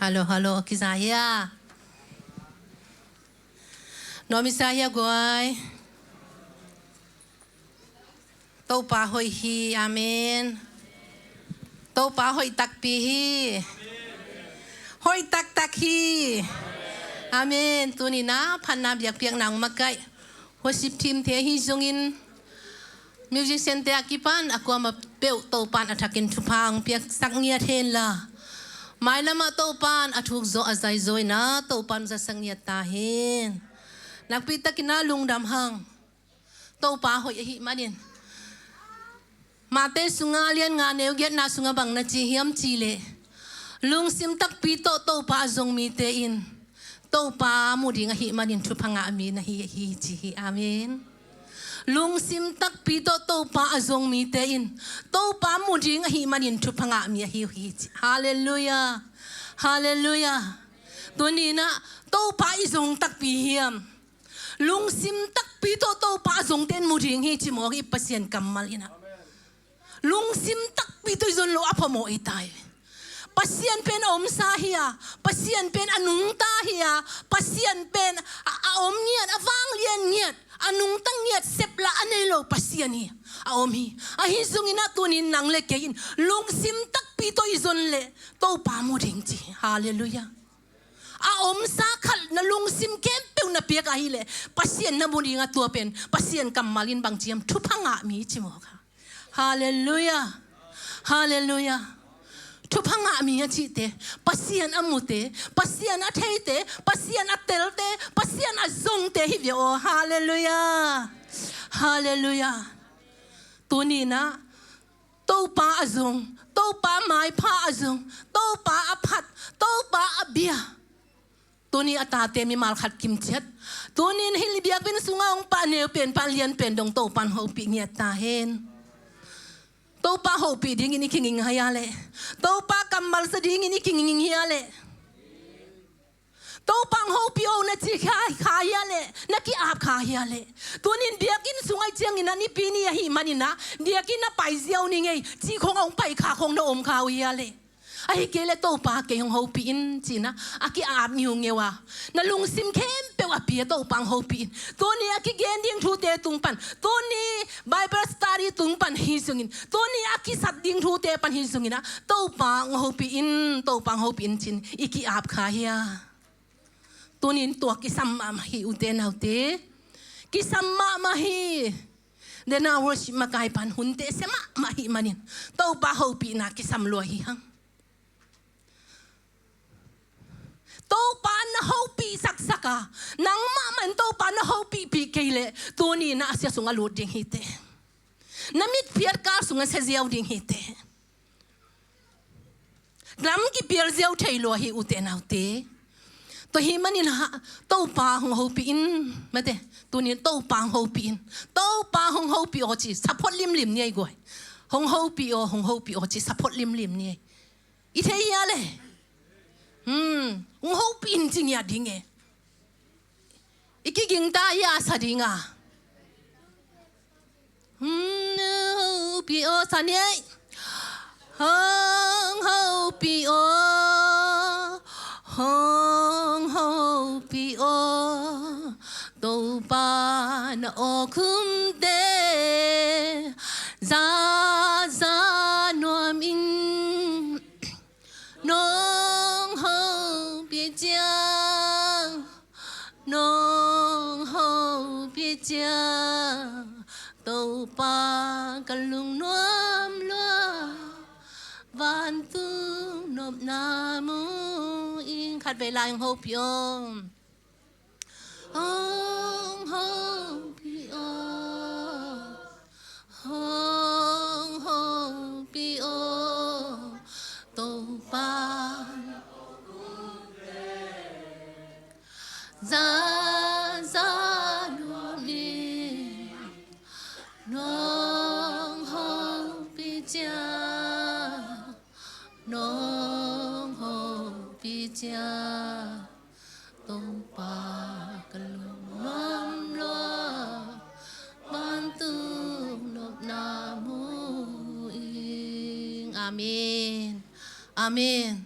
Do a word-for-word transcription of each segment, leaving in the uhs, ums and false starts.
Hallo, hallo, kiza hia? Nuam i sa hia guai? Topa hoih hi, amen. Topa hoih takpi hi. Hoih taktak hi. Amen. Tuni-in ah phatna biakpiakna hong makaih worship team-te ahi zongin, musician-te a kipan a kuamah peuh Topa'n a thakin thupha hong piaksak ngiat hen la, mailamah Topa'n a thuk zawh a zai zaw in ah Topa'n hong zasak ngiat ta hen. Nakpi takin ah lungdam hang. Topa hoih ahih manin, Mate sungah a lian nga neu giatna sungah bang na ci hiam cih leh, lungsim takpi tawh Topa a zong mite in Topa mu ding ahih manin thupha ngah mi na hi uh hi ci hi. Amen. Lungsim takpi tawh Topa a zong mite in Topa mu ding ahih manin thupha ngah mi ahi uh hi ci. Halleluiah. Halleluiah. Tuni-in ah Topa i zong takpi hiam? Lungsim takpi tawh Topa a zongte in mu ding hi ci mawk hi, Pasian kammal in ah. Lungsim takpi tawh i zon loh a phamawh i tai. Pasian pen a omsa hi a, Pasian pen a nungta hi a, Pasian pen a, a om ngiat, a vanglian ngiat, a nungta ngiat, sep lah a nei lo Pasian hi a om hi. Ahi zongin ah tuni-in nang le kei in lungsim takpi tawh i zon leh Topa mu ding ci. Halleluiah. A omsa khat na lungsim khempeuh na piak ahih leh Pasian na mu ding a, tua pen Pasian kammal in bang ci hiam? Thupha ngah mi ci mawk a. Halleluiah. Halleluiah. Thupha ngah mi a cihte, Pasian a mute, Pasian a theite, Pasian a telte, Pasian a zongte hi ve aw. Halleluiah. Halleluiah. Tuni-in ah Topa a zong, Topa maipha a zong, Topa a phat, Topa a bia. Tuni a tate mimal khat kimciat, tuni-in hih biakinn sungah hong pah neu pen, pah lian pen dong Topa'n hopih ngiat ta hen. Topa hopih dingin i kinging hia leh? Topa kammal sa dingin i kinging hia leh? Topa hong hopih o na ci kha, kha hia leh, na ki-ap kha hia leh? Tuni-in biakinn sung ahih ciangin ah Nipi ni ahih manin ah biakinn a pai ziau ning ei cih khong, hong pai kha khong na om kha uh hia leh? Ahih kei leh Topa kei hong hopih in ci-in ah a ki-ap ngiungeu a, na lungsim khempeuh a pia Topa hong hopih in. Tuni a kigen ding thute tung pan, tuni Bible study tung pan hi zongin, tuni a kisat ding thute pan hi zongin ah Topa hong hopih in, Topa hong hopih in ci-in i ki-ap kha hia? Tuni-in tua kisam mahmah hi, ute naute. Kisam mahmah hi. Dena worship makai pan hunte sia mahmah ahih manin Topa hopihna kisam lua hi hang. Topa na hopih saksak a, nang mahmah in Topa na hopihpih kei leh tuni-in ah a sia sungah lut ding hi teh. Na mitphiat kal sungah sia ziau ding hi teh. Lam kipial ziau thei lua hi, ute naute. Tua ahih manin ah Topa hong hopih in, mate, tuni-in Topa hong hopih in. Topa hong hopih aw ci sa phot limlim ni ei guai. Hong hopih aw, hong hopih aw ci sa phot limlim ni ei. I thei hia leh? Hmm, hong hopih in ci ngiat ding e. I kiging ta hia, sa ding a? Hmm, hong hopih aw, sa ni ei. Hong hopih aw, hong hopih aw, Topa na awkhumte za za nuam ing. Nong hopih ciang, nong hopih ciang, Topa ka lungnuam lua, vantung nopna mu ing. Khatvei lai hong hopih aw. Hong hopih aw, hong hopih aw, Topa za za nuam ing. Nong hopih ciang, nong hopih ciang, Topa ka lungnuam lua, vantung nopna mu ing. Amen. Amen.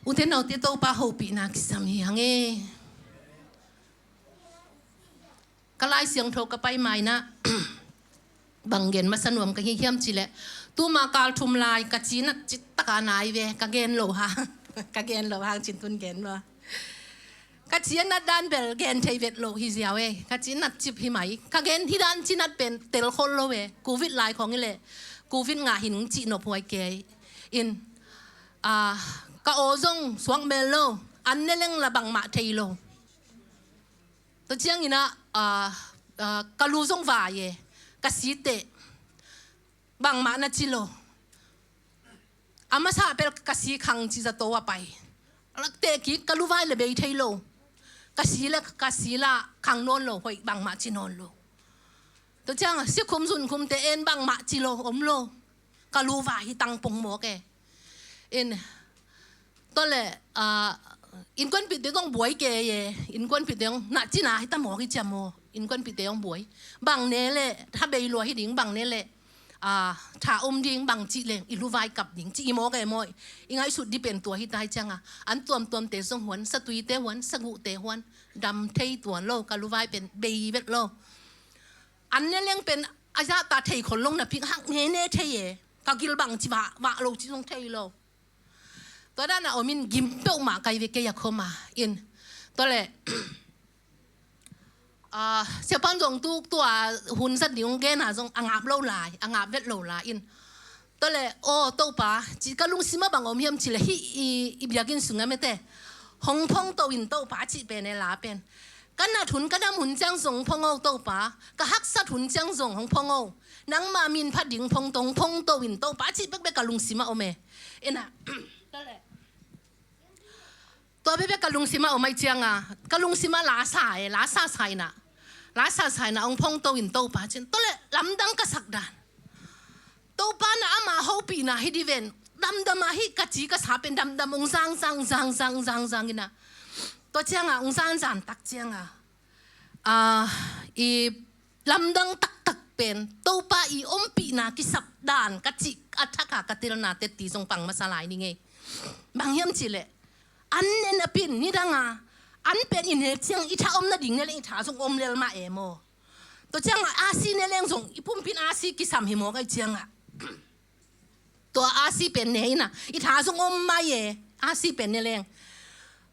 Ute naute, Topa hopihna kisam hi hang e. Ka Lai Siangtho ka pai ma-in ah bang gen masa nuam ka hi hiam cih leh, tuma kal thum lai ka ci nat ciptak a nai ve, ka gen loh hang, ka gen loh hang cin tun gen maw. Ka ci a nat dan bel gen thei vet loh hi ziau e, ka ci nat cip hi mai. Ka gen hi dan ci nat pen tel khol lo e, Covid lai khawng hi leh Covid ngah hi ning cih nop huai kei. In, ah, ka aw zong suak mel lo, an ne leng la bangmah thei lo. Tua ciangin ah, ah, ah, ka lu zong vai e, ka si teh bangmah na ci lo. A masa bel ka si khang ci zato a pai. Lak teh kik, ka lu vai le bei thei lo. Ka si le, ka si la khang nawn lo, hoih bangmah ci nawn lo. Tua ciang sikhum zunkhum teh en bangmah ci lo, om lo. Ka lu vai hi tang pong mawk e. In, tua leh, ah, innkuanpihte zong buai kei e, innkuanpihte zong na cina hi ta mawk hi ciam aw, innkuanpihte zong buai. Bang ne leh, tha bei lua hi ding, bang ne leh, ah, tha om ding, bang cih leng, i lu vai kap ding, cih i mawk e maw. I ngaihsut dih pen tua hi ta hi ciang a. An tuamtuamte zong huan, satuite huan, saguhte huan, dam thei tuan lo, ka lu vai pen bei vet lo. An ne leng pen a zahta thei khol lo napi hak ne ne thei e. Ka gil bang ci vah, vah lo ci zong thei lo. Tua dan a om in gim peuhmah kai ve kei a khoma. In, tua leh, ah, siapan zong tu, tua hun zat ding gen a zong a ngap lo lai, a ngap vet lo lai in. Tua leh, aw, Topa, ci ka lungsim ah bang om hiam cih leh hih i, i biakinn sung a mete. Hong phongto in Topa cih pen e la pen. Ka nat hun, ka dam hun ciang zong hong phong o Topa. Ka haksat hun ciang zong hong phong o. Nangma min phat ding phongto, hong phongto in Topa cih bekbek ka lungsim ah om e. Ina, tua leh. Tua bekbek ka lungsim ah om ahih ciang a, ka lungsim ah la sa e, la sa sa ina. La sa sa ina, hong phongto in Topa cin. Tua leh, lamdang ka sak dan. Topa na ama hopihna hi di ven. Damdam a hih ka ci ka sa pen damdam hong zang, zang, zang, zang, zang, zang ina. Tua ciang a, hong zan zan tak ciang a. Ah, i lamdang taktak pen, Topa i ompihna kisap dan ka cih a thak a ka telna teti zong pang masa lai ni ngei. Bang hiam cih leh, an ne napi in nidang a, an pen i nek ciang i tha om nading ne leng i tha zong om lel mah e maw. Tua ciang a, a si ne leng zong i pumpi in a si kisam hi mawk ahih ciang a. Tua a si pen ne ina, i tha zong om mai e, a si pen ne leng.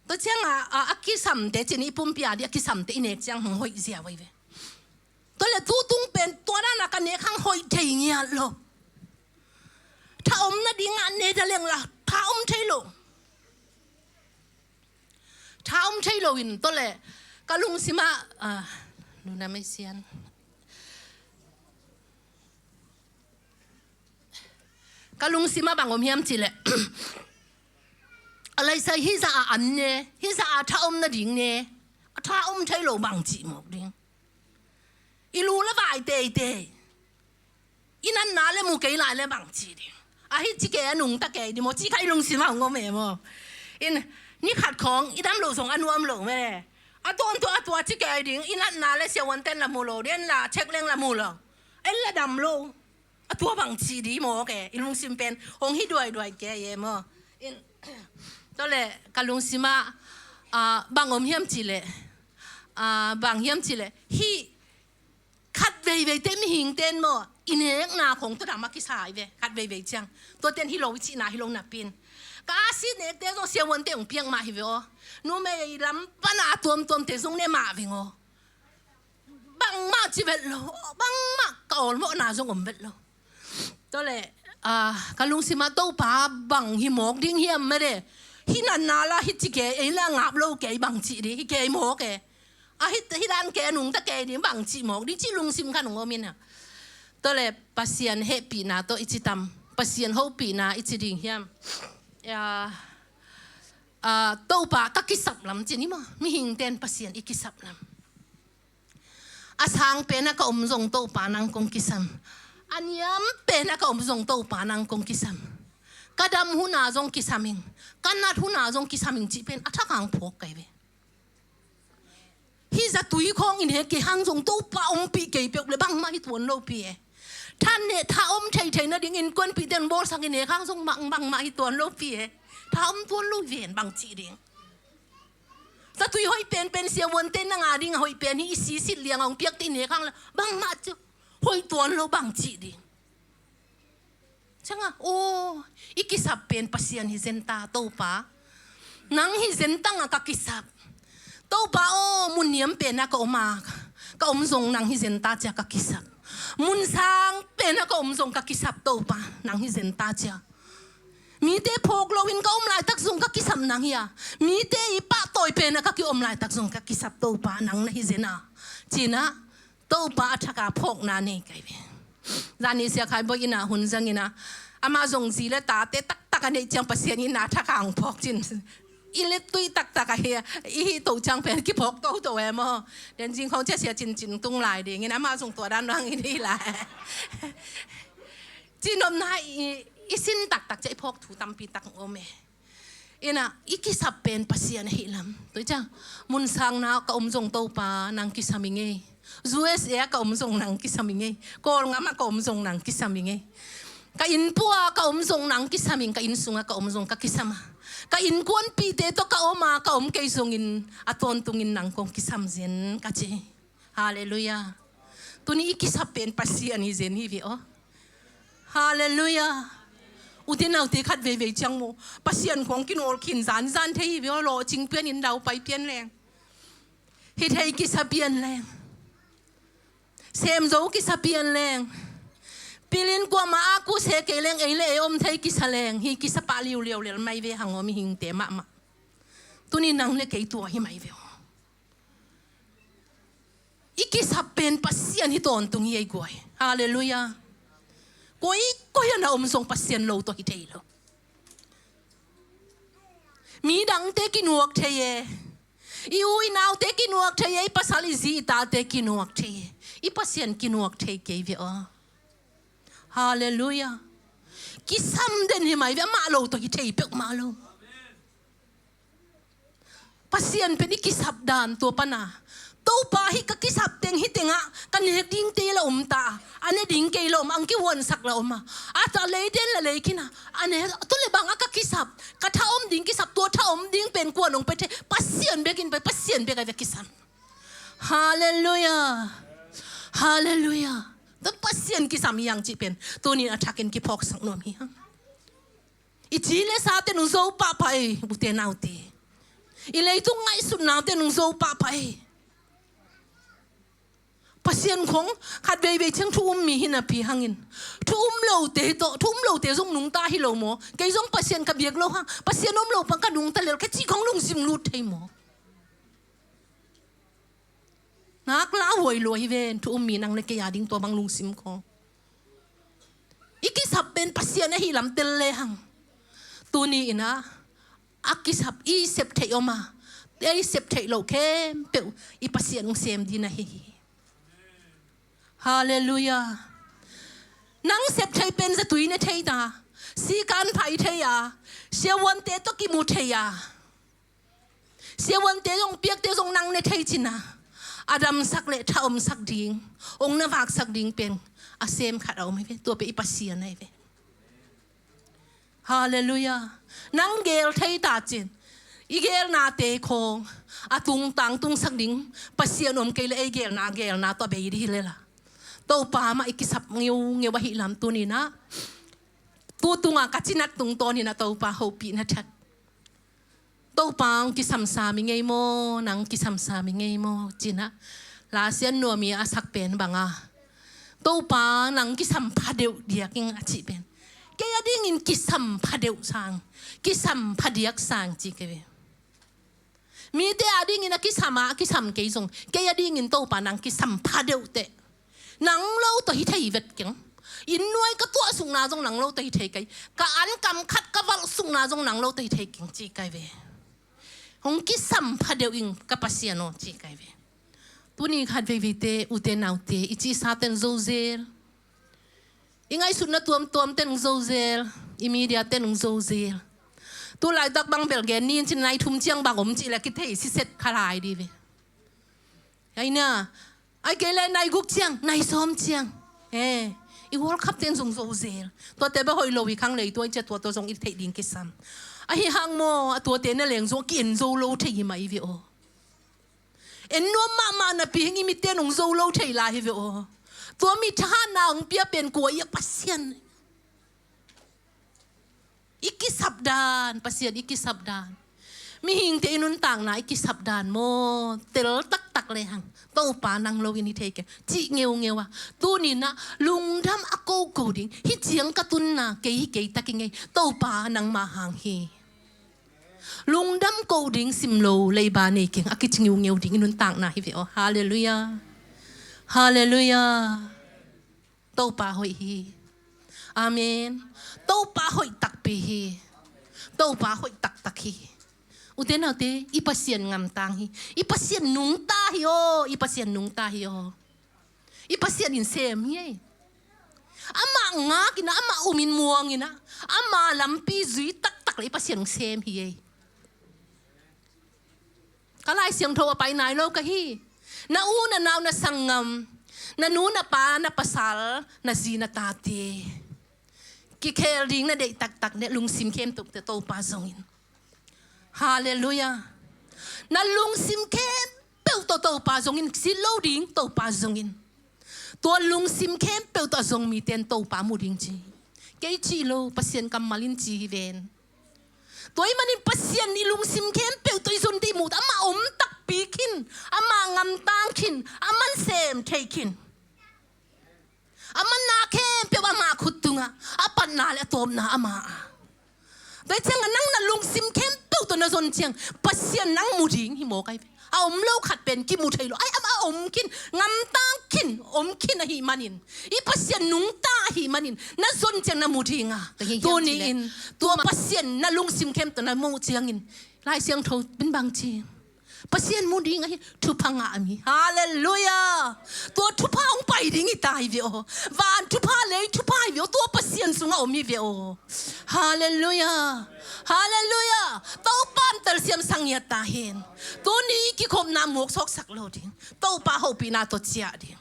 Tua ciang a, a, a kisamte cin i pumpi a di a kisamte i nek ciang hong hoih zia vai ve. Tua leh tutung pen tua dan a ka nek hang hoih thei ngiat lo. Tha om nading a ne da leng la, tha om thei lo. Tha om thei lo in tua leh ka lungsim ah, ah, nuna mei sian. Ka lungsim ah bang om hiam cih leh, a laisai hih zah a an ne, hih zah a tha om nading ne, a tha om thei lo bang cih mawk ding. I lu la vai teitei. I natna le mu kei lai le bang ci ding. A hih ci kei a nungta kei ding maw, ci kha i lungsim ah hong om e maw. In, ni khat khawng i dam loh zong a nuam lo meh. A tuan tua, a tua ci kei ding, i natna le siavuante'n la mu lo, den la check leng la mu lo. En la dam lo. A tua bang ci ding mawk e, i lungsim pen hong hi duaiduai kei e maw. In, tua leh ka lungsim ah, ah, bang om hiam cih leh, ah, bang hiam cih leh, hih khat veivei te mihing ten maw, i nekna khong tua dam a kisai ve, khat veivei ciang. Tua ten hi lo i cihna hi lo napi in. Ka a si nekte zong siavuante hong piak mah hi ve aw. Numei lam pan a tuamtuamte zong ne mah veng aw. Bangmah ci vet lo, bangmah ka awlmawhna zong om vet lo. Tua leh, ah, ka lungsim ah Topa bang hi mawk ding hiam mede. Hi natna la hi ci kei, ei la ngap lo kei bang ci ding, hi kei mawk e. A hih, hih dan kei a nungta kei ding bang ci mawk ding ci lungsim kha nung om in a. Tua leh Pasian hehpihna tawh i ci tam, Pasian hopihna i ci ding hiam. Ya, ah, Topa ka kisap lam ci ni maw, mihing ten Pasian i kisap lam. A sang pen a ka om zong Topa nang kong kisam. A niam pen a ka om zong Topa nang kong kisam. Ka dam hun a zong kisam ing, ka nat hun a zong kisam ing cih pen a thak hang phawk kai ve. Hih zatui khawng i nek kei hang zong Topa ompih kei peuh le bangmah hi tuan lopi e. Tha ne, tha om theithei nading innkuanpihte in bawlsak i nek hang zong bang, bangmah hi tuan lopi e. Tha om tuan lo ven bang cih ding. Zatui hoih penpen siavuante nang a ding a hoih pen hi, i sisit liang a hong piak teh i nek hang la bangmah ci, hoih tuan lo bang cih ding. Ciangah aw, i kisap pen Pasian hi zen ta, Topa. Nang hi zen tangah ka kisap. Topa aw, mun niam penah ka om a, ka om zong nang hi zen ta cia ka kisap. Mun sang penah ka om zong ka kisap, Topa, nang hi zen ta cia. Mite phawk loin ka om laitak zong ka kisap nang hi a. Mite i pahtawi penah ka kiom laitak zong ka kisap, Topa, nang na hi zen a. Cinah Topa a thak a phawkna nei kai ve. Zani Sia Khai Bawi inn ah hun zangin ah, amah zong zi le tate taktak a neih ciang Pasian inn ah a thak a hong phawk cin. I let tui taktak ahi a, i hih to ciang pen kiphawk toto e maw. Den zing khawng cia sia cincin tung lai dingin amah zong tua dan dang i dih lai. Cinopna i, i sin taktak cia i phawk thu tampi tak om e. Inah, i kisap pen Pasian ahi lam. Tua ciang, mun sangna ka om zong Topa nang kisam i ngei. U S A ka om zong nang kisam i ngei. Kawlngam ah ka om zong nang kisam i ngei. Ka innpua ka om zong nang kisam in, ka inn sungah ka om zong ka kisam a. Ka innkuanpihte tawh ka om a, ka om kei zongin a tawntungin nang kong kisam zen ka ci. Halleluiah. Tuni i kisap pen Pasian hi zen hi ve aw. Halleluiah. Ute naute khat veivei ciang maw, Pasian khawng kinawl khin zanzan thei hi ve aw, lawhcing pian in daupai pian leng. Hi thei kisa pian leng. Sem zo kisa pian leng. Pilin kuamah a kuse kei leng ei le ei om thei kisa leng. Hi kisa pah liuliau lel mai ve hang aw mihingte mahmah. Tuni nang le kei tua hi mai ve aw. I kisap pen Pasian hi tawntung hi ei guai. Halleluiah. Koi, koi a na om zong Pasian lo tawh hi thei lo. Mi dangte kinuak thei e. I u i naute kinuak thei e, i pasal i zi i tate kinuak thei e. I Pasian kinuak thei kei ve aw. Halleluiah. Kisam den hi mai ve, amah lo tawh hi thei peuhmah lo. Pasian pen i kisap dan tua pana. Topa hi ka kisap teng hi tengah ka nek dingte la om ta. A ne ding kei la om, ang kihuansak la om a. A ta lei den la lei khin a. A ne tu le bang a ka kisap. Ka tha om ding kisap, tua tha om ding pen kuan ong pe thei. Pasian bekin pe, Pasian bek a ve kisam. Halleluiah. Halleluiah. Tua Pasian kisam hi ang cih pen tunin a thakin kiphawksak nuam hi hang. I ci le sate nung zo pahpah ei, ute naute. I leitung ngaihsutnate nung zo pahpah ei. Pasian khong khat veivei ciang thu um mi hi napi hangin, thu um lote tawh, thu um lote zong nungta hi lo maw? Kei zong Pasian ka biak lo hang, Pasian om lo pan ka nungta lel kei cih khong lungsim lut thei maw? Nak la huai lua hi ven, thu um mi nang le kei a ding tua bang lungsim khong. I kisap pen Pasian ahi lam tel le hang. Tuni inah a kisap i sep theih om a, ei sep theih loh khempeuh i Pasian hong sem ding ahi hi. Halleluiah. Nang sep theih pen zatui ne thei ta, sikan phai thei a, siavuante tawh kimu thei a. Siavuante zong piakte zong nang ne thei cina, a damsak le tha omsak ding, ong na vaksak ding pen a sem khat a om hi ve, tua pe i Pasian ahi ve. Halleluiah. Nang gel thei ta cin, i gelnate khong a tungtang tungsak ding Pasian om kei le ei gelna gelna tawh a bei dih hi lela. Topa mah i kisap ngeungeu ahi lam tuninah tu tunga ka cinat tungtawninah Topa hopihna that. Topa hong kisamsa mi ngei maw, nang kisamsa mi ngei maw cinah, Lasian Nuam i a sak pen banga, Topa nang kisam phadeuh diak ing a cih pen, kei a dingin kisam phadeuh sang, kisam phadiak sang ci kei ve. Mite a dingin a kisam a, a kisam kei zong, kei a dingin Topa nang kisam phadeuh teh. Nang lo tawh hi thei vet keng. Inn nuai ka tuah sukna zong nang lo tawh hi thei kei. Ka an kam khat ka valh sukna zong nang lo tawh hi thei keng ci kai ve. Hong kisam phadeuh ing ka Pasian aw ci kai ve. Tuni khat veiveite, ute naute, i cihsa ten zo zel. I ngaihsutna tuamtuam ten hong zo zel. I media ten hong zo zel. Tu laitak bang bel gen ni in cin nai thum ciang bang om cih le kithei siset kha lai dih ve. Aina, ai kei le nai guk ciang, nai sawm ciang. Eh, i World Cup ten zong zo zel. Tuate ba hoih lo hi khang lei tua i cia tuate zong i theih ding kisam. Ahi hang maw, a tuate na leng zong a ki-en zo lo thei hi mah hi ve aw. En nuam mahmah napi hing i mitte nong zo lo thei lai hi ve aw. Tua mi thahatna hong pia pen kua i a Pasian. I kisap dan, Pasian i kisap dan. Mihingte i nuntakna i kisap dan maw, tel taktak le hang Topa nang lo in hi thei kei. Cih ngeungeu a, tuni-in ah lungdam a koko ding. Hih ciang ka tunna kei hi kei tak i ngei. Topa nangmah hang hi. Lungdam ko ding sim lo leiba nei keng a kici ngeungeu ding i nuntakna hi ve aw. Halleluiah. Halleluiah. Topa hoih hi. Amen. Topa hoih takpi hi. Topa hoih taktak hi. Ute naute, i Pasian ngamtang hi. I Pasian nungta hi aw. I Pasian nungta hi aw. I Pasian in sem hi ei. Amah ngakin ah, amah umin muangin ah, amah lampi zui taktak le i Pasian sem hi ei. Ka Lai Siangtho a pai nai lo ka hi. Na u, na nau, na sanggam, na nu, na pa, na pasal, na zi, na tate, kikhel ding na deih taktak le lungsim khempeuh tawh Topa zongin. Halleluiah. Na lungsim khempeuh tawh Topa zongin, sit lo ding Topa zongin. Tua lungsim khempeuh tawh a zong mite in Topa mu ding ci. Kei cih lo, Pasian kammal in ci hi ven. Tua ahih manin Pasian i lungsim khempeuh tawh i zon ding i muh, amah om takpi khin, amah ngamtang khin, amah sem thei khin. Amah na khempeuh amah khut tungah, a patna le a tawpna amah a. Tua ciangah nang na lungsim khempeuh tawh na zon ciang Pasian nang mu ding hi mawk ai ve. A om lo khat pen kimu thei lo. Ai, amah a om khin, ngamtang khin, om khin ahih manin, i Pasian nungta ahih manin na zon ciang na mu ding a. Tuni-in tua Pasian na lungsim khempeuh tawh na muh ciangin Lai Siangtho pen bang ci? Pasian mu ding ahi, thupha ngah mi. Halleluiah. Tua thupha hong pai ding hi ta hi ve aw. Van thupha, lei thupha hi ve aw. Tua Pasian sungah om hi ve aw. Halleluiah. Halleluiah. Topa in telsiam sang ngiat ta hen. Tuni kikhopna muak sawksak lo ding. Topa hopihna tawh ciah ding.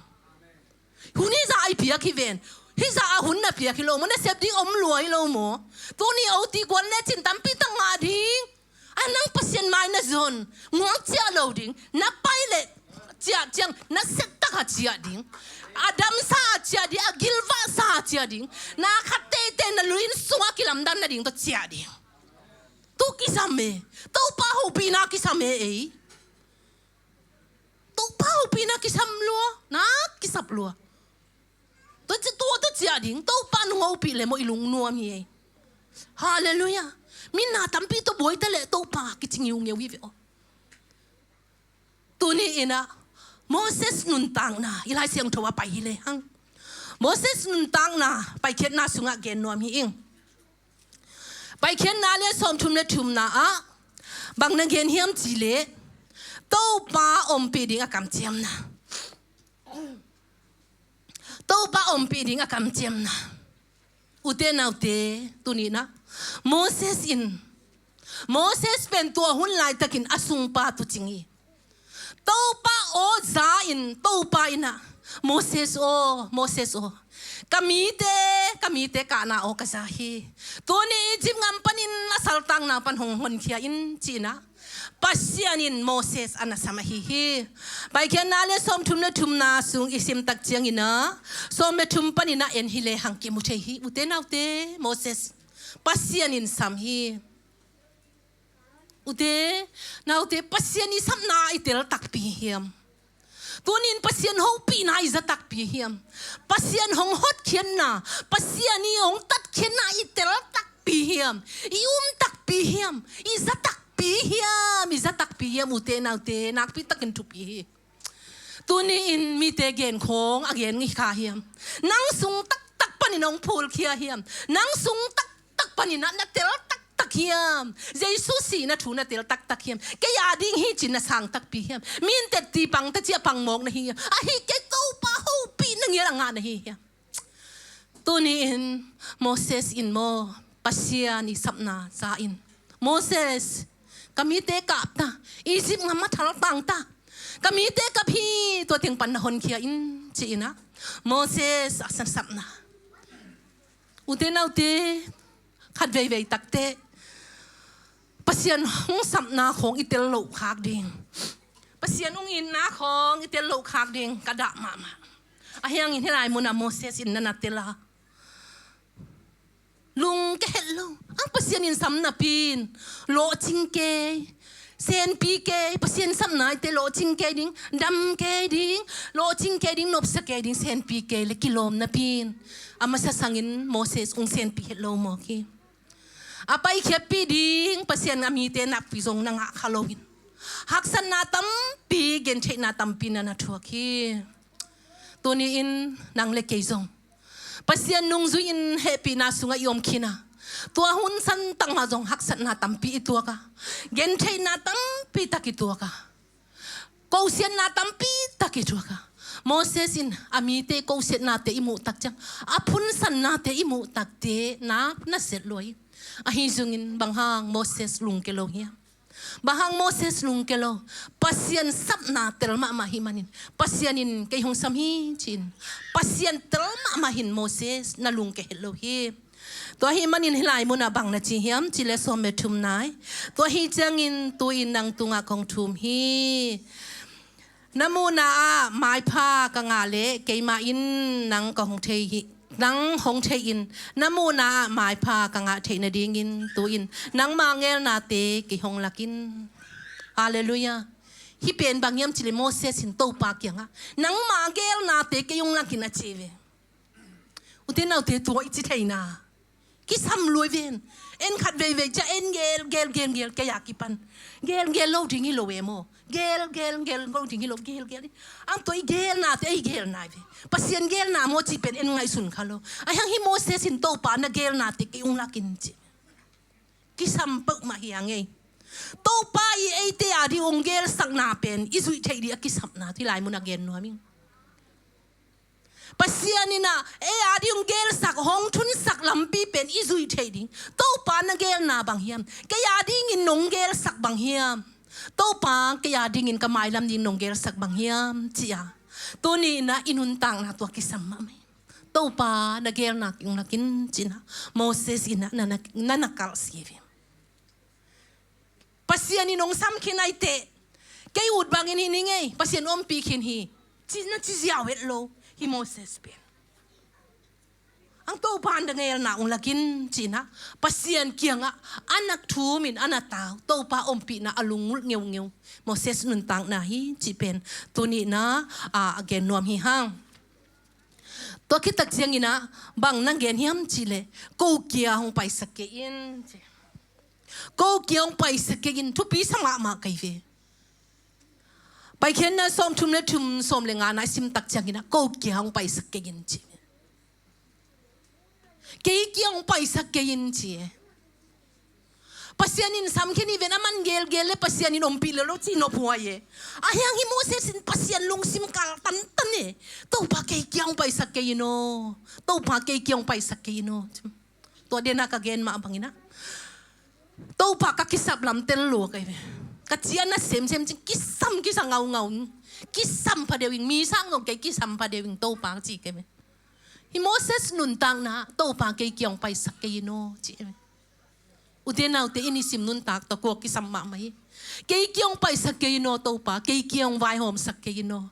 Hun hizah a i piak hi ven. Hizah a hun na piak hi lo maw, na sep ding om lua hi lo maw. Tuni OT kuan lecin tampi tak ngah ding. A nang Pasian mai na zon, nguak ciah lo ding. Na pai le ciah ciang, na sep takah ciah ding. A damsa ah ciah ding, a gilvahsa ah ciah ding. Na khat teitei na lu-in sungah kilamdanna ding tawh ciah ding. Tu kisam e. Topa hopihna kisam e ei. Topa hopihna kisam lua, na kisap lua. Tua ci, tua, tua ciah ding, Topa nong hopih le maw i lungnuam hi ei. Halleluiah. Mi na tampi tawh buai ta le Topa kici ngiungeu hi ve aw. Tuni-in ah Moses nuntakna i Lai Siangtho a pai hi le hang. Moses nuntakna Paikhiatna sungah gen nuam hi ing. Paikhiatna le sawmthum le thumna ah bang na gen hiam cih leh Topa ompih ding a kamciamna. Topa ompih ding a kamciamna. Ute naute, tuni-in ah Moses in, Moses pen tua hun laitakin a sungpa tuucing hi. Topa aw za-in, Topa in ah, Moses aw, Moses aw, ka mite, ka mite kahna aw ka za hi. Tuni Egypt gam panin a saltanna pan hong honkhia in ci-in ah Pasian in Moses a na sam ahi hi. Paikhiatna le sawmthum le thumna sung i sim tak ciangin ah sawm le thum panin ah en hi le hang kimu thei hi. Ute naute, Moses Pasian in sam hi. Ute naute, Pasian i sapna i tel takpi hiam? Tuni-in Pasian hopihna i za takpi hiam? Pasian hong hotkhiatna, Pasian i hong tatkhiatna i tel takpi hiam? I um takpi hiam? I za takpi hiam? I za takpi hiam? Ute naute, nakpi takin thupi hi. Tuni-in mite gen khawng a gen ngi kha hiam? Nang sung taktak panin hong phulkhia hiam? Nang sung taktak panin ah na tel taktak hiam? Jesu sihna thu na tel taktak hiam? Kei a ding hi ci-in na sang takpi hiam? Mi in tetti pang ta ci-a pang mawk na hi hiam? Ahi kei Topa hopihna ngial a ngah na hi hiam? Tuni-in Moses in maw, Pasian i sapna za-in, Moses, ka mite kap ta, Egypt gam ah thaltang ta, ka mite kap hi, tua teng pan na honkhia in ci-in ah Moses a sapna. Ute naute, khat veivei takteh Pasian hong sapna khawng i tel loh khak ding, Pasian hong itna khawng i tel loh khak ding ka dah mahmah. Ahi hangin hih lai munah Moses in na na tel a, lungke het lo. Ang Pasian in sam napi in lawhcing kei, senpi kei, Pasian sapna i te lawhcing kei ding, dam kei ding, lawhcing kei ding, nopsa kei ding, senpi kei le kilawm napi in a masa sangin Moses hong senpi het lo mawk hi. A paikhiatpih ding Pasian a mite nakpi zong na ngah kha loin haksatna tampi, gentheihna tampi na na thuak hi. Tuni-in nang le kei zong Pasian nungzui-in hehpihna sungah i om khin a, tua hun santak mah zong haksatna tampi i tuak a, gentheihna tampi tak i tuak a, kosiatna tampi tak i tuak a. Moses in a mite kosiatnate i muh tak ciang, a phunsannate i muh takte nak na set lua hi. Ahi zongin bang hang Moses lungke lo hiam? Bang hang Moses lungke lo? Pasian sapna tel mahmah hi manin, Pasian in kei hong sam hi ci-in, Pasian tel mahmah hin Moses na lungke het lo hi. Tua hi manin hih lai munah bang na ci hiam cih leh sawm le thum nai. Tua hi ciangin tu-in nang tungah kong thum hi. Na muhna ah maipha ka ngah leh keimah in nang ka hong thei hi. Nang hong thei in, na muhna ah maipha ka ngah theih nadingin tu-in nangma geelnate kei hong lak in. Halleluiah. Hih pen bang hiam cih leh Moses in Topa kiangah nangma geelnate kei hong lak in a ci ve. Ute naute, tua i ci theihna kisam lua hi ven. En khat veivei ciang en geel, geel, geel, geel, kei a kipan geel, geel lo ding hi lo e maw. Geel, geel, geel lo ding hi lo, geel, geel. Ang tua i geelnate i geelna hi ve. Pasian geelna maw cih pen en ngaihsun kha lo. Ahi hang hih Moses in Topa na geelnate kei hong lak in ci. Kisam peuhmah hi hang ei. Topa i eite a ding hong geelsakna pen i zuih theih ding a kisapna hih lai munah gen nuam ing. Pasian in ah ei a ding hong geelsak, hong thunsak lampi pen i zuih theih ding. Topa na geelna bang hiam? Kei a dingin nong geelsak bang hiam? Topa kei a dingin ka mailam ding nong geelsak bang hiam? Ci-a tuni in ah i nuntakna tua kisam mahmah hi. Topa na geelna kei hong lak in ci-in ah Moses in ah na, na, na, na kalh si hi. Pasian in hong sam khin ahih teh kei ut bangin hi ning ei, Pasian ompih khin hi, ci na ci ziau het lo hi Moses pen. Ang Topa na geelna hong lak in ci-in ah Pasian kiangah a nak thum in a na tau, Topa ompihna a lungngulh ngeungeu Moses nuntakna hi cih pen tuni in ah a, a gen nuam hi hang. Tua khit tak ciangin ah bang na gen hiam cih leh, ko kia hong paisak kei in ci. Ko kia hong paisak kei in, thupi sa mahmah kei ve. Paikhiatna sawmthum le thum, sawm le nga na i sim tak ciangin ah ko kia hong paisak kei in ci. Kei kia hong paisak kei in ci e. Pasian in sam khin hi ven, aman geelgeel le Pasian in ompih lel lo cih nophuai e. Ahi hang hih Moses in Pasian lungsim kal tantan e. Topa kei kia hong paisak kei in aw. Topa kei kia hong paisak kei in aw. Tua dena ka gen mah bangin ah Topa ka kisap lam tel lua kei ve. Ka cian na semsem cing kisam kisa ngaungau ing. Kisam pha deuh ing, mi sang zong kei kisam pha deuh ing Topa ci kei ve. Hih Moses nuntakna Topa kei kia hong paisak kei in aw ci kei ve. Ute naute, i nisim nuntak tawh kua kisam mahmah hi. Kei kia hong paisak kei in aw Topa, kei kia hong vaihawmsak kei in aw.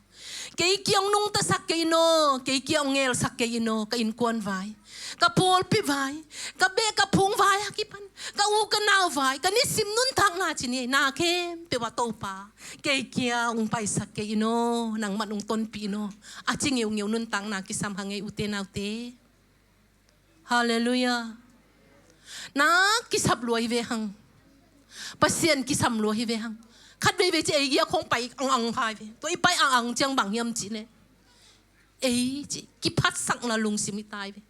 Kei kia hong nungtasak kei in aw, kei kia hong ngelsak kei in aw, ka innkuan vai, ka pawlpi vai, ka beh ka phung vai a kipan, ka u ka nau vai, ka nisim nuntakna ci ni ei, na khempeuh ah Topa kei kia hong paisak kei in aw, nangman hong tonpih in aw. A ci ngeungeu nuntakna kisam hang ei ute naute. Halleluiah. Na kisap lua hi ve hang. Pasian kisam lua hi ve hang. Khat veivei ci ei gia khong pai ang ang kha hi ve. Tua i pai ang ang ciang bang hiam cih leh, ei ci, kiphatsakna lungsim hi ta hi ve.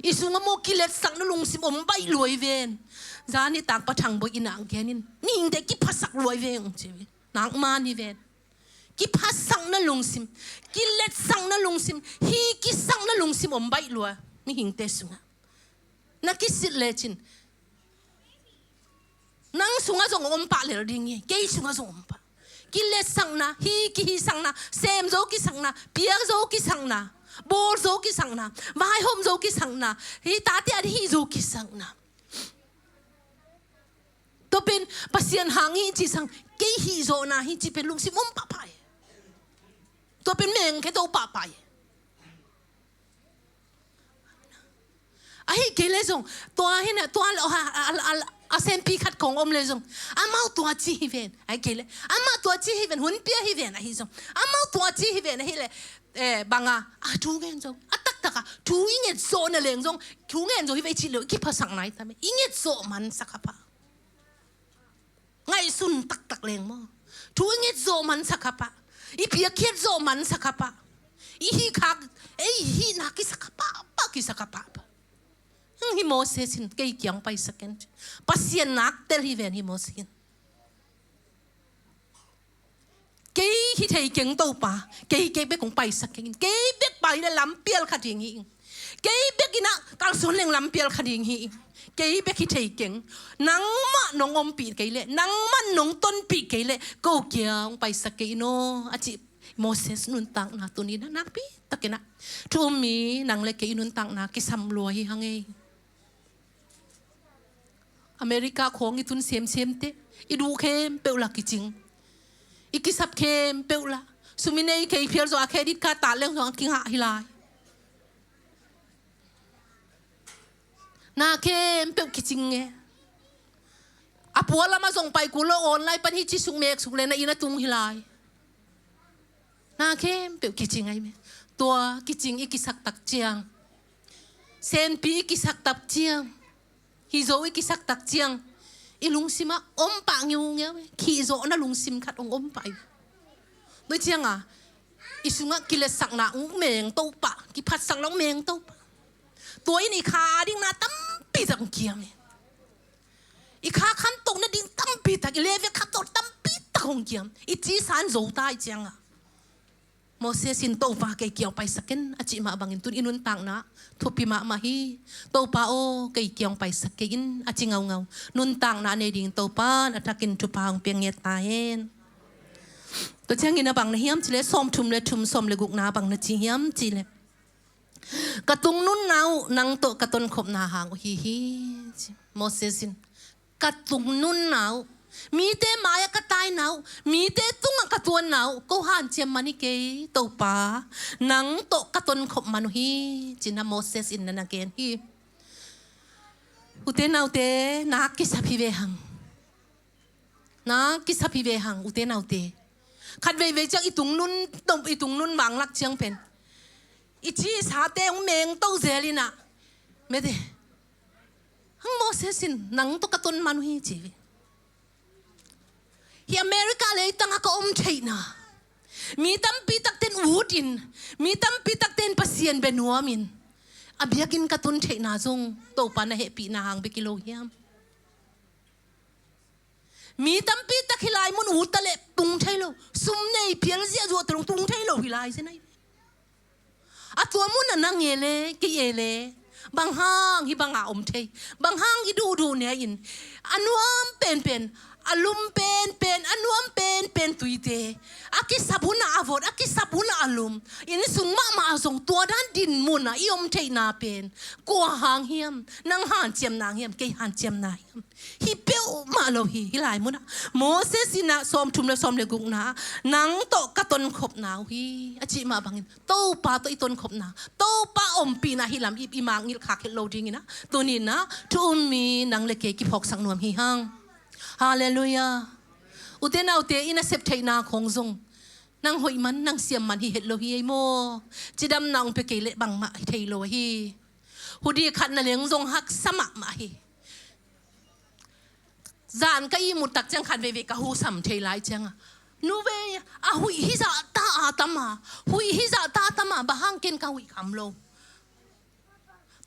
I sungah maw kiletsakna lungsim om baih lua hi ven. Zan nitak Pa Thang Bawi in ah gen in, nihingte kiphasak lua hi ve hong ci ve. Nak man hi ven. Kiphatsakna lungsim, kiletsakna lungsim, hi kisakna lungsim om baih lua mihingte sungah. Na kisit lecin nang sungah zong om pah lel ding hi, kei sungah zong om pah. Kiletsakna, hi kihisakna, sem zo kisakna, piak zo kisakna, bawl zo kisakna, vaihawm zo kisakna, hi tate a hih zo kisakna. Tua pen Pasian hang hi cih sang, kei hih zawhna hi cih pen lungsim om pahpah hi. Tua pen mengkhe to pahpah hi. Ahi kei le zong, tua hi na, tua lo ha, a, a, a, a senpi khat kong om le zong, amau tua ci hi ven, ahi kei le, amau tua ci hi ven, hun pia hi ven, ahi zong, amau tua ci hi ven, ahi le, eh, banga, a thu ngen zong, a taktak a, thu i nget zawh na leng zong, thu ngen zong hi ve cih lo, i kiphasak nai ta me, i nget zawh man sa kha pah. Ngaihsun taktak leng maw. Thu i nget zawh man sa kha pah. I piakkhiat zawh man sa kha pah. I hih khak, ei hihna kisa kha pah, pah kisa kha pah, pah. Hang hi Moses in kei kiang paisak ken. Pasian nak tel hi ven hi Moses in. Kei hi thei keng Topa, kei, kei bek kong paisak keng in. Kei bek pai le lampial kha ding hi ing. Kei bek in a kalsuan leng lampial kha ding hi ing. Kei bek hi thei keng. Nangmah nong ompih kei le, nangmah nong tonpih kei le, ko kiang paisak kei in aw, a cih Moses nuntakna tuni in a nakpi takin a. Thu um mi nang le kei i nuntakna kisam lua hi hang ei. America khawng i tun semsem te, i duh khempeuh la kicing. I kisap khempeuh la. Sum i nei kei phial zawh a credit card ta leng zawh a kingah hi lai. Na khempeuh kicing nge. A pua lam a zong pai kul lo online pan hi ci suk mek suk le na inn a tung hi lai. Na khempeuh kicing ahi me. Tua kicing i kisak tak ciang, senpi i kisak tak ciang, hi zo i kisak tak ciang, i lungsim ah om pah ngeungeu e. Khih zawhna lungsim khat hong om pah hi. Tua ciang a, i sungah kiletsakna hong mengto pah, kiphatsakna hong mengto pah. Tua in i kha ding na tampi tak hong kiam e. I kha khantohna ding tampi tak, i levek khantoh tampi tak hong kiam. I ci san zo ta i ciang a. Moses in Topa kei kiang paisak ken a cih mah bangin tun i nuntakna thupi mahmah hi. Topa aw kei kiang paisak kei in a ci ngaungau. Nuntakna a nei ding Topa in a thakin thupha hong piang ngiat ta hen. Tua ciangin a bang na hiam cih le sawmthum le thum sawm le gukna a bang na ci hiam cih le. Ka tungnunna uh nang tawh ka tonkhopna hang uh hi hi, ci Moses in. Ka tungnunna uh, mite mai-ah ka taina uh, mite tungah ka tuanna uh, ko hanciam man hi kei Topa, nang tawh ka tonkhop man uh hi, ci-in a Moses in na na gen hi. Ute naute, na kisap hi ve hang. Na kisap hi ve hang, ute naute. Khat veivei ciang i tungnun, i tungnun vanglak ciang pen i cisate hong mengto zel in a. Mete. Hang Moses in nang tawh ka ton man uh hi ci ve. Hi America leitang a ka om theihna. Mi tampi takten ut in, mi tampi takten Pasian bia nuam in. A biakinn ka tun theihna zong Topa na hehpihna hang bek hi lo hiam? Mi tampi tak hih lai mun ut ta leh tung thei lo. Sum nei phial ziahzuah tawh tung thei lo hih lai zen ahi. A tua mun a nang e le, kei e le, bang hang hih banga om thei, bang hang i duhduh ne in, a nuam penpen, a lum penpen, a nuam penpen tuite, a kisap hun a a vot, a kisap hun a a lum, inn sung mahmah a zong tua dan din mun a i om theihna pen kua hang hiam? Nang hanciamna hiam, kei hanciamna hiam? Hi peuhmah lo hi, hih lai munah Moses in a sawmthum le sawm le gukna, nang tawh ka tonkhopna uh hi, a cih mah bangin Topa tawh i tonkhopna, Topa ompihna hih lam i, i mangngilh khak het lo dingin a, tuni in a thu um mi nang le kei kiphawksak nuam hi hang. Halleluiah. Ute naute, i nasep theihna khawng zong nang hoih man, nang siam man hi het lo hi ei maw? Cidamna hong pia kei leh bangmah hi thei lo ahi. Hudi khat na leng zong haksa mahmah hi. Zan ka ihmut tak ciang khat veivei ka husam thei lai ciang a, nu vei a huih hi zahta a tam a, huih hi zahta a tam a, bang hang ken ka huih kham lo.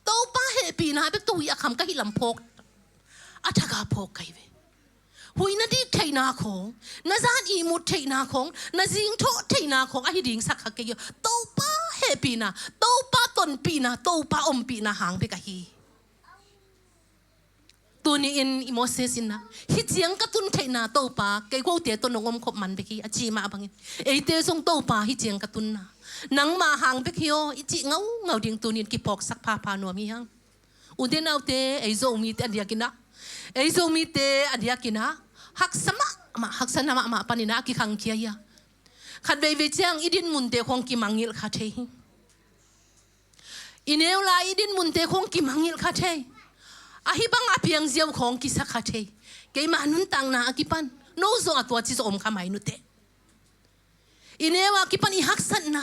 Topa hehpihna bek tawh huih a kham ka hih lam phawk, a thak a phawk ka hi ve. Huih na dik theihna khawng, na zan ihmut theihna khawng, na zingthawh theihna khawng ahi ding sak kha kei hi. Topa hehpihna, Topa tonpihna, Topa ompihna hang bek ahi. Tuni in i Moses in a, hih ciang ka tun theihna Topa, kei kote tawh nong omkhop man bek hi, a cih mah bangin eite zong Topa hih ciang ka tunna nangmah hang bek hi aw, i cih ngaungau ding tuni in kiphawksak phapha nuam hi hang. Ute naute, ei Zomite a diakin ah, ei Zomite a diakin ah, haksa mahmah, haksa na mahmah panin ah a kikhangkhia hi a. Khat veivei ciang i dinmunte khong kimangngilh kha thei hi. I neu lai i dinmunte khong kimangngilh kha thei. Ahi bang a piang ziau khong kisa kha thei. Keima nuntakna a kipan no zong a tua ci zong om kha mai nute. I neu a kipan i haksatna.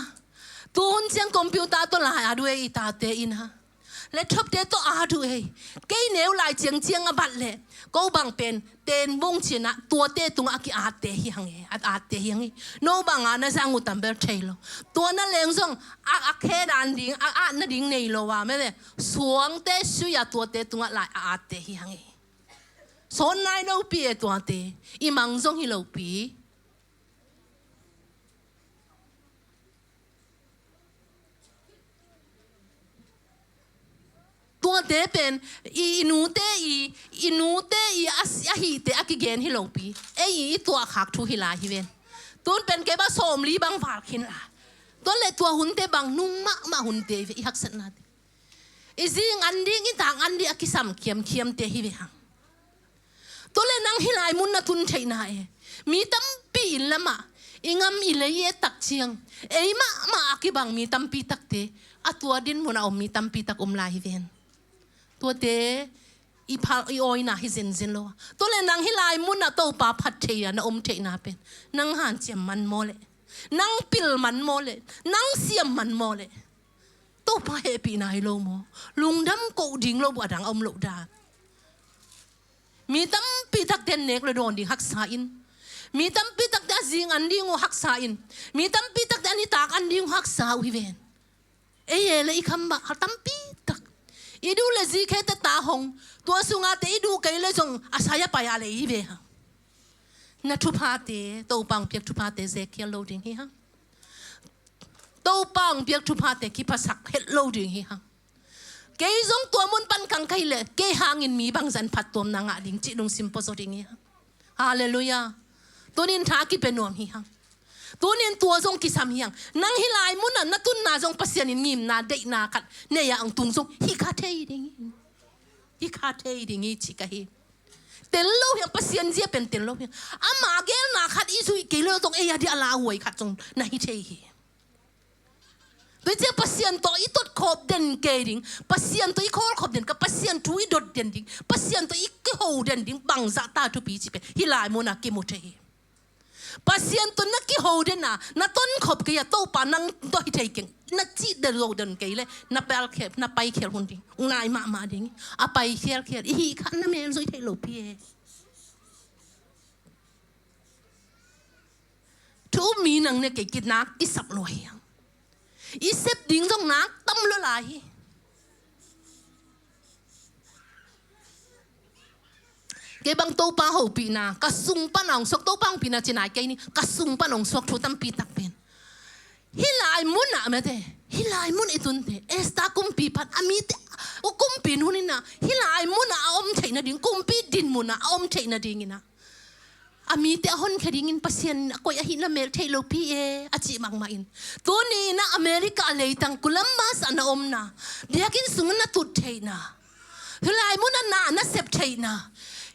Tuhun ciang computer tawh lai at uh ei i tate in ah. Laptopte tawh at uh ei. Kei neu lai ciangciang a bat leh ko bang pen ten bung cin ah tuate tungah a ki-atte hi hang e, a atte hi hang e. No bang a na zang uh tam bel thei lo. Tua na leng zong a, a khe dan ding, a, a atna ding nei lo a, mete suangte sui a tuate tungah lai a atte hi hang e. Sawn nai lopi e tuate. I mang zong hi lopi. Tuate pen i, i nute i, i nute i a, a hihte a kigen hi lopi. Ei i, i tuahkhak thu hi lai hi ven. Tun pen kei bang sawmli bang val khin la. Tua le tua hunte bang nung mahmah hunte hi ve, i haksatnate. I zing an ding, i tak an ding a kisam khiamkhiamte hi ve hang. Tua le nang hih lai mun na tun theihna e. Mi tampi inn lamah i ngam i lei i et tak ciang ei mahmah a kibang mi tampi takte a tua dinmun a om mi tampi tak om lai hi ven. Tuate i phal, i awina hi zenzen lo a. Tua le nang hih lai mun a Topa phat thei a na om theihna pen nang hanciam man maw leh, nang pil man maw leh, nang siam man maw leh, Topa hehpihna hi lo maw? Lungdam koh ding lo buh a dang a om loh dan. Mi tampi takte an nek le dawn ding haksa in. Mi tampi takte a zing an ding uh haksa in. Mi tampi takte a nitak an ding uh haksa uh hi ven. Ei e le i khambah a tampi tak. I duh le zi khe teta hong. Tua sungate i duh kei le zong a sai a pai a le i ve hang. Na thuphate, Topa hong piak thuphate zekkhial lo ding hi hang. Topa hong piak thuphate kiphasak het lo ding hi hang. Kei zong tua mun pan kang ka hih leh kei hangin mi bangzah in phattuamna ngah ding cih lungsim puazaw ding hi hang. Halleluiah. Tunin tha kipia nuam hi hang. Tunin tua zong kisam hi hang. Nang hih lai munah na tunna zong Pasian in ngimna deihna khat nei a ang tung zong hi kha thei ding hi. Hi kha thei ding hi ci ka hi. Tel lo hi hang, Pasian zia pen tel lo hi hang. Ama gelna khat i zuih kei le zong ei a dia lauhuai khat zong na hi thei hi. Tua ciang Pasian tawh i tot khawp den kei ding, Pasian tawh i khawl khawp den, ka Pasian thu i dot den ding, Pasian tawh i kiho den ding, bangzah ta thupi ci pen hih lai munah kimu thei hi. Pasian tawh na kiho den a, na tonkhop kei a, Topa nang tawh hi thei keng, na cih den lo den kei le, na pai khial, na pai khial hun ding, ngai mahmah ding, a pai khialkhial, i hih kha na mel zui thei lo pi e. Thu um mi nang ne kei kit nak i sap lua hi hang. I sep ding zong nak tam lua lai hi. Kei bang Topa hopihna ka sung pan a hong suak, Topa hopihna ci nai kei ni, ka sung pan a hong suak thu tampi tak pen hih lai munah mete, hih lai mun i tunte, Esther kumpi pan a mite, u kumpi nuninah hih lai munah a om theih nading, kumpi din munah a om theih nadinginah a mite a honkhia dingin Pasian a koih ahih na mel theih lopi e, a cih mahmah in. Tuni inah America a leitang Columbus ah na omna, biakinn sungah na tut theihna, hih lai munah na, na sep theihna,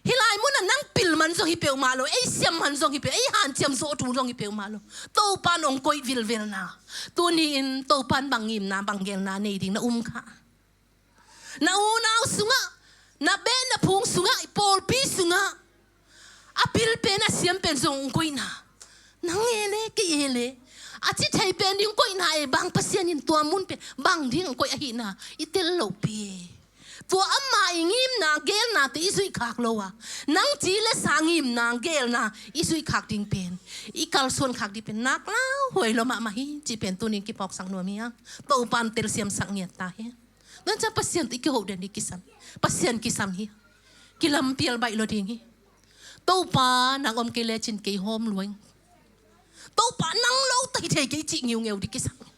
hih lai munah nang pil man zong hi peuhmah lo, ei siam man zong hi peuh, ei hanciam zawh thu zong hi peuhmah lo, Topan hong koih vilvilna. Tuni in Topan bang ngimna, bang gelna nei ding na um kha. Na unau sungah, na beh na phung sungah, i pawlpi sungah a pil pen a siam pen zong hong koihna. Nang e le, kei e le, a ci thei pen ding koihna e, bang Pasian in tua mun pen bang ding hong koih ahihna i tel lopi e. Tua ama i ngimna gelnate i zuih khak lo a, nang ci le sa ngimna gelna i zuih khak ding pen, i kalsuan khak ding pen nak lauhuai lo mahmah hi, ci pen tunin kiphawksak nuam hi hang. Topan telsiamsak ngiat ta hi. Nang ciang Pasian tawh i kiho den ding kisam hi. Pasian kisam hi. Kilampial baih lo ding hi. Topa nang om kei lecin kei hawm luai. Topa nang lo ta hi thei kei cih ngiungeu ding kisam hi.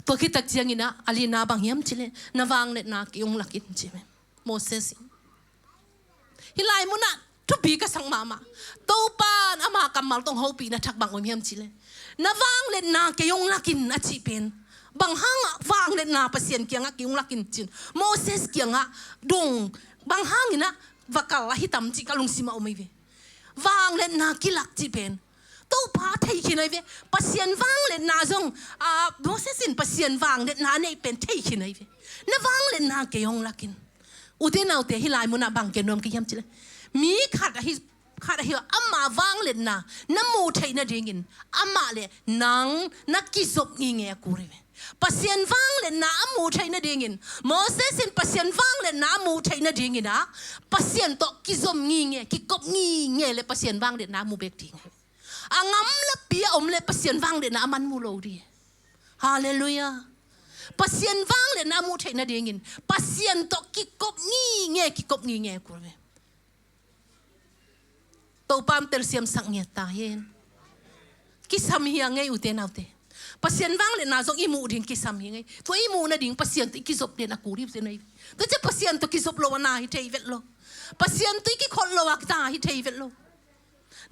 Tua khit tak ciangin ah, a lina bang hiam cih leh, na vangliatna ki-ung lak in ci ve Moses in. Hih lai munah Thupi ka sak mahmah. Topa in ama kammal tawh hong hopihna thak bang om hiam cih leh, na vangliatna kei hong lak in a cih pen, bang hangah vangliatna Pasian kiangah kei hong lak in cin, Moses kiangah dong, bang hangin ah va kal ahi tam cih ka lungsim ah om hi ve. Vangliatna kilak cih pen Topa thei khin ahi ve. Pasian vangliatna zong, a, Moses in Pasian vangliatna a neih pen thei khin ahi ve. Na vangliatna kei hong lak in. Ute naute, hih lai munah bang gen nuam ka hiam cih leh, mi khat ahi, khat ahi ama vangliatna na muh theih nadingin amah le nang na kizop ngingei a kul hi ve. Pasian vangliatna a muh theih nadingin, Moses in Pasian vangliatna a muh theih nadingin ah, Pasian tawh kizom ngingei, kikop ngingei le Pasian vangliatna a muh bek ding. A ngam lapi a om le Pasian vangliatna a man mu lo ding. Halleluiah. Pasian vangliatna a muh theih nadingin Pasian tawh kikop ngingei, kikop ngingei a kul ve. Topa in telsiamsak ngiat ta hen. Kisam hi a ngei, ute naute. Pasian vangliatna zong i muh ding kisam hi ngei. Tua i muh nading Pasian tawh i kizop den a kul hi, ute naute. Tua ciang Pasian tawh kizop lo a na hi thei vet lo. Pasian tawh i kikhol lo a kita hi thei vet lo.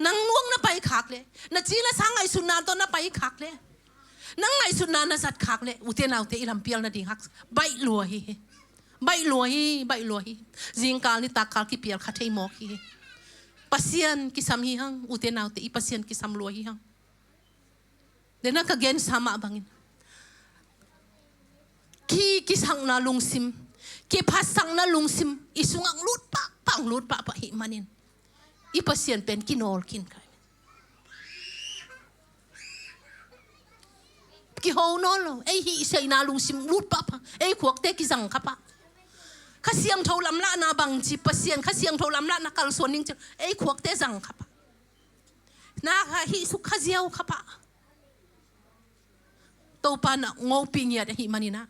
Nang nuak na pai khak leh, na ci na sa ngaihsutna tawh na pai khak leh, nang ngaihsutna na zat khak leh, ute naute, i lampial nading hak baih lua hi. Baih lua hi, baih lua hi. Zingkal nitak kal kipial kha thei mawk hi. Pasian kisam hi hang, ute naute, i Pasian kisam lua hi hang. Dena ka gensa mah bangin, ki, kisakna lungsim, kiphatsakna lungsim i sungah lut pahpah, lut pahpah hi manin, i Pasian pen kinawl khin kha. Kiho nawn lo, ei hihseihna lungsim lut pahpah, ei khuakte kizang kha pah. Kha Siangtho lamlahna bang ci, Pasian Kha Siangtho lamlahna kalsuan ning ci, ei khuakte zang kha pah. Na kha hih suk kha ziau kha pah. Topa na ngopi ngiat ahi manin ah,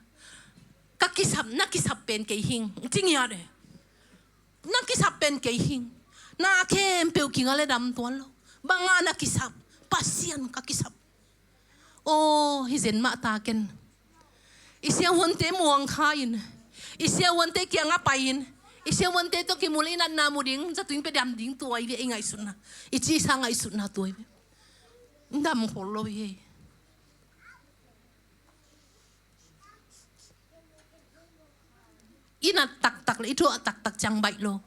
ka kisap, na kisap pen kei hing, ci ngiat e. Na kisap pen kei hing. Na khempeuh kinga le dam tuan lo. Banga na kisap? Pasian ka kisap. Aw, hi zen mah ta ken. I siavuante muang kha in, i siavuante kiangah pai in, i siavuante tawh kimu le i natna mu ding, zatuing pia dam ding tua hi ve, i ngaihsutna, i cisa ngaihsutna tua hi ve. Dam khol lo hi. I nat taktak le i thuah taktak ciang baih lo.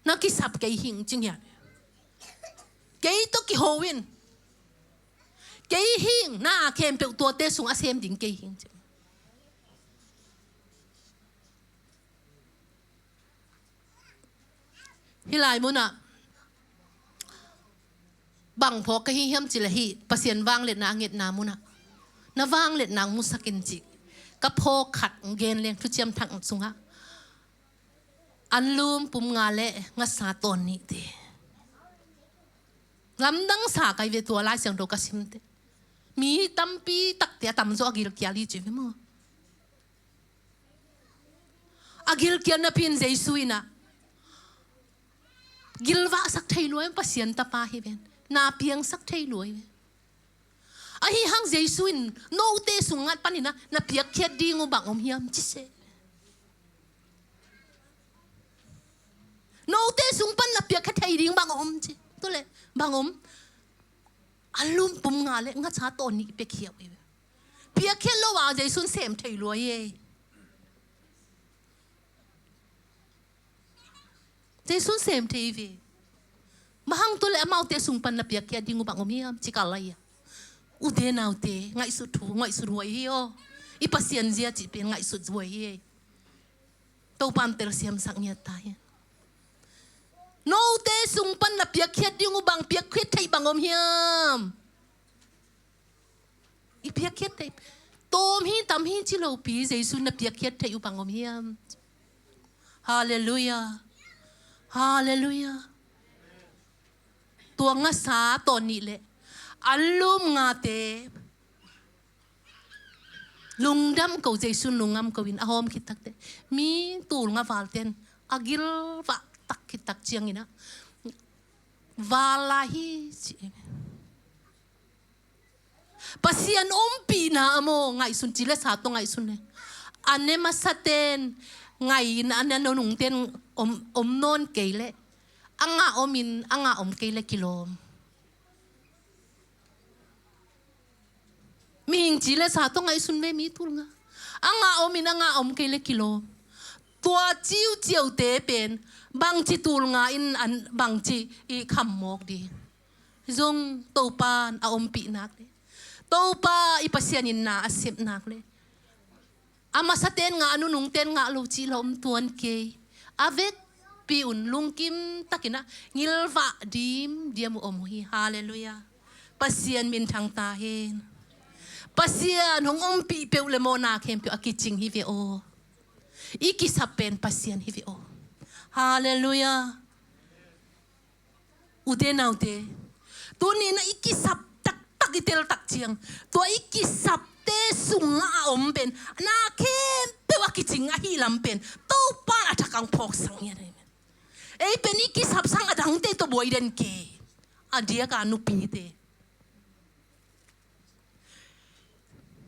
Na kisap kei hing, ci ngiat. Kei tawh kiho in. Kei hing, na khempeuh tuate sung a sem ding kei hing, ci. Hih lai munah bang phawk ka hi hiam cih leh, hih Pasian vangliatna a ngetna munah na vangliatna hong musak in cih ka phawk khat gen leng, Thuciam Thak sungah anlum pum nga le ngasa tawn nihte. Lamdang sa kai ve, tua Lai Siangtho ka simte. Mi tampi takte a tamzaw a gilkial hi ci ve maw. A gilkial napi in Jesu in ah gilvahsak thei lua in, Pasian Tapa hi ven, na piangsak thei lua hi ven. Ahi hang Jesu in note sung ngat panin ah na piakkhiat ding uh bang om hiam ci se. Note sung pan na piakkhiat thei ding bang om ci. Tule bang om? Anlum pum nga le ngasa tawn nih piakkhiat uh hi ve. Piakkhiat lo a Jesu in sem thei lua hi ei. Jesu in sem thei hi ve. Bang hang tule amaute sung pan na piakkhiat ding uh bang om hiam ci kal lai a. Ute naute, ngaihsut thu, ngaihsut huai hi aw. I Pasian zia cih pen ngaihsut huai hi ei. Topa in telsiamsak ngiat ta hi. Note sung pan na piakkhiat ding uh bang piakkhiat theih bang om hiam? I piakkhiat theih, tawm hi tam hi ci lopi Jesu na piakkhiat theih uh bang om hiam? Halleluiah. Halleluiah. Tua ngasa tawn nih le anlum ngate lungdam ko, Jesu in lungdam ko in a hawm khit takte, mi tul nga valte in a gilvah tak khit tak ciangin ah val lai hi ci. Pasian ompihna a maw, ngaihsun ci le sa tawh ngaihsun le. A ne masate in ngai-in a na nunungten om, om nawn kei leh, a ngah omin a ngah om kei leh kilawm. Mihing ci le sa tawh ngaihsun ve, mi tul nga. A ngah omin a ngah om kei leh kilawm. Tua ciuciaute pen bangci tul nga in an bangci i kham mawk ding. Zong Topan a ompih nak leh, Topa i Pasian in na a sep nak leh, a masaten ngah, a nunungten ngah lo cih la om tuan kei. A vekpi un lungkim takin a ngilvah dimdiam uh om uh hi. Halleluiah. Pasian minthang ta hen. Pasian hong ompih peuh le mawhna khempeuh a kicing hi ve aw. I kisap pen Pasian hi ve aw. Halleluiah. Ute naute, tuni-in ah i kisap taktak, i tel tak ciang, tua i kisapte sungah a om pen, na khempeuh a kicing ahih lam pen Topan a thak hong phawksak ngiat hi. Ei pen i kisap sang a dangte tawh buai den kei. A diak a nupite.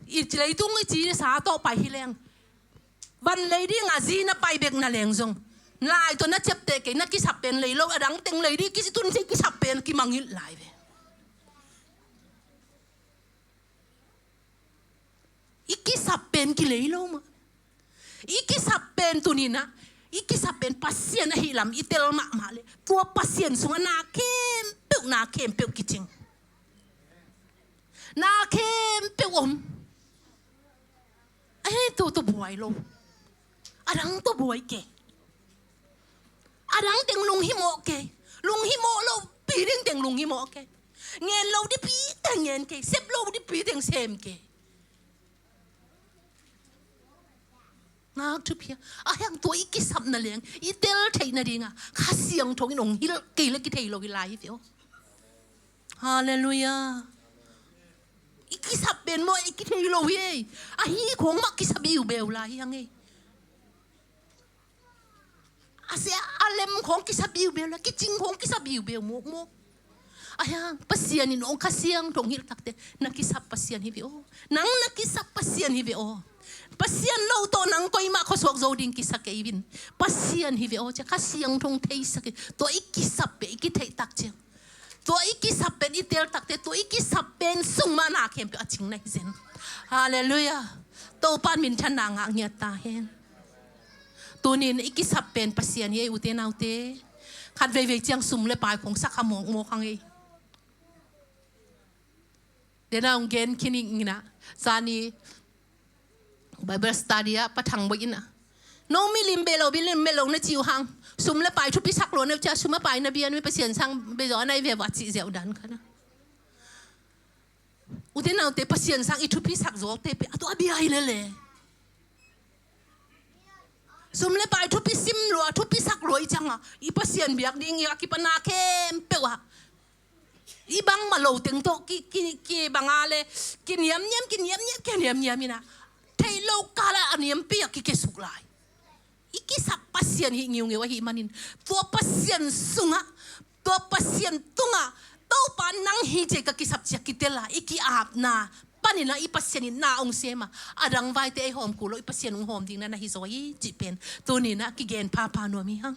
I leitung i ci sa tawh pai hi leng, van lei ding a zi na pai bek na leng zong, lai tawh na ciapteh kei, na kisap pen lei lo, a dang teng lei ding, kisi tun se kisap pen kimangngilh lai ve. I kisap pen kilei lo mah. I kisap pen tuni-in ah, i kisap pen Pasian ahih lam i tel mahmah leh, tua Pasian sungah na khempeuh, na khempeuh kicing. Na khempeuh om. Ei, tu tawh buai lo. A dang tawh buai kei. A dang teng lunghimawh kei. Lunghimawh lopi ding teng lunghimawh kei. Ngen lo dingpi teng ngen kei. Sep lo dingpi teng sem kei. Ngak thupi a. A hiang tua i kisap na leng, i tel theih nading a Kha Siangtho in hong hilh kei leh kithei lo hi lai hi ve aw. Halleluiah. I kisap pen maw, i kithei lo hi ei. A hi khong mah kisa biubeu lai hi hang ei. A sia a lem khong kisa biubeu lai, kicing khong kisa biubeu mawkmawk. A hiang, Pasian in hong Kha Siangtho hong hilh takteh, na kisap Pasian hi ve aw. Nang na kisap Pasian hi ve aw. Pasian lo tawh nang koimah khuasuak zo ding kisa kei vin. Pasian hi ve aw, cia Kha Siangtho hong theisak hi. Tua i kisap pen i kitheih tak ciang, tua i kisap pen i tel takteh, tua i kisap pen sung mah na khempeuh a cing na hi zen. Halleluiah. Topan minthanna ngah ngiat ta hen. Tuni-in i kisap pen Pasian hi ei, ute naute. Khat veivei ciang sum le pai khong sakha mawkmawk hang ei. Dena hong gen khin ing in ah, zani Bible study ah Pa Thang Bawi in ah, no milim beh lo, milim beh lo na ci uh hang, sum le pai thupi sak lua na uh cia, sum a pai na bia na, Pasian sang beh zaw a na hi ve uh a cih ziau dan khat na. Ute naute, Pasian sang i thupi sak zawkte pen a tua a bia hi lele. Sum le pai thupi sim lua, thupi sak lua i ciang a, i Pasian biak ding i a kipan na khempeuh ah, i bangmah lo teng tawh ki, ki, ki bang a le, kiniamniam, kiniamniam, kiniamniam in ah, theih loh kal ah a niampi ah kikesuk lai. I kisap Pasian hih ngiungeu ahih manin, tua Pasian sungah, tua Pasian tungah, Topa nang hi ci-a ka kisap ci-a kitel a, i ki-apna panin ah i Pasian in na hong sem a, a dang vaite ei hawm kul lo, i Pasian hong hawm ding na na hi zaw hi cih pen tuni-in ah kigen phapha nuam hi hang.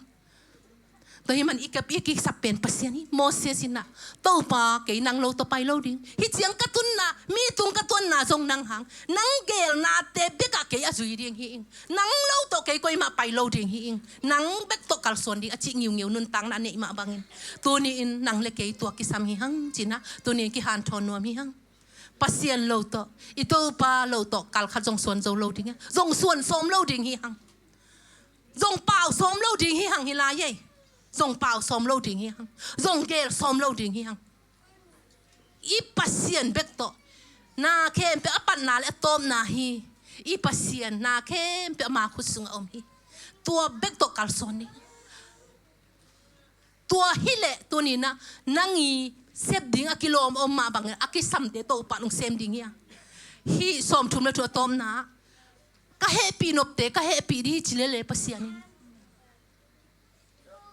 Tua ahih man i kap i kisap pen Pasian hi. Moses in ah, Topa, kei nang lo tawh pai lo ding. Hih ciang ka tunna, mi tung ka tuanna zong nang hang. Nang geelnate bek ah kei a zui ding hi ing. Nang lo tawh kei koimah pai lo ding hi ing. Nang bek tawh kalsuan ding a cih ngiungeu nuntakna a neih mah bangin, tuni-in nang le kei tua kisam hi hang ci-in ah, tuni-in kihanthawn nuam hi hang. Pasian lo tawh, i Topa lo tawh kal khat zong suan zo lo ding hi hang. Zong suan sawm lo ding hi hang. Zong pau sawm lo ding hi hang hi lai ei. Zong pau sawm lo ding hi hang. Zong geel sawm lo ding hi hang. I Pasian bek tawh na khempeuh a patna le a tawpna hi. I Pasian na khempeuh ama khut sungah om hi. Tua bek tawh kalsuan ni. Tua hileh tuni-in ah nang i sep ding a kilawm om mah bangin a kisamte Topa in hong sem ding hi a. Hih sawmthum le thum a tawpna ah, ka hehpih nopte ka hehpih ding hi ci lele Pasian in.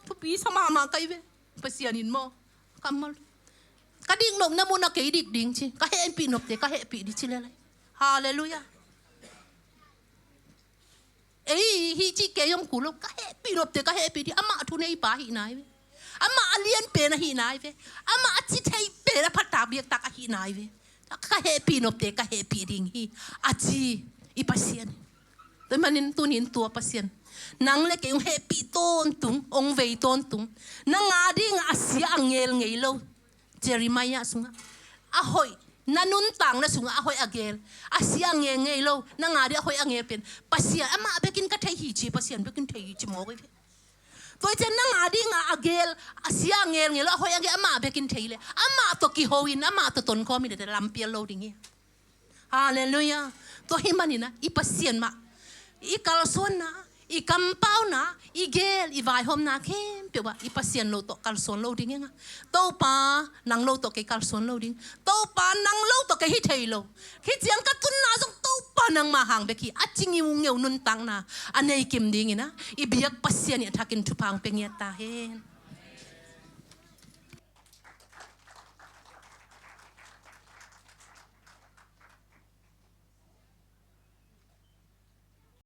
Thupi sa mahmah ka hi ve. Pasian in maw, kammal, ka dik nopna munah kei dik ding ci, ka hehpih nopte ka hehpih ding ci lele. Halleluiah. Ei, hih cih kei om kul lo, ka hehpih nopte ka hehpih ding, amah thuneipa ahi nai ve. Amah a lianpen ahi nai ve. Amah a ci thei pen a phattak biaktak ahi nai ve. Ka hehpih nopte ka hehpih ding hi, a ci i Pasian. Tua ahih manin tuni-in tua Pasian, nang le kei hong hehpih tawntung, hong vei tawntung. Nang a dingah a sia a ngel ngei lo. Jeremiah sungah a hoih, na nuntakna sungah a hoih a gel, a sia a ngel ngei lo, nang a dingah a hoih a gel pen Pasian, amah bekin ka thei hi ci, Pasian bekin thei hi ci mawk hi ve. Tua hi ciang nang a dingah a gel, a sia a ngel ngei lo, a hoih a gel amah bekin thei leh, amah tawh kiho in, amah tawh tonkhawm in, lampial lo ding hi. Halleluiah. Tua ahih manin ah i Pasian mah i kalsuanna, i kampauna, i gel, i vaihawmna khempeuh ah i Pasian lo tawh kalsuan lo ding hi hang. Topa, nang lo tawh kei kalsuan lo ding. Topa, nang lo tawh kei hi thei lo. Hih ciang ka tunna zong Topa nangmah hang bek hi. A ci ngiungeu nuntakna a nei kim dingin ah i biak Pasian in a thakin thupha hong pia ngiat ta hen.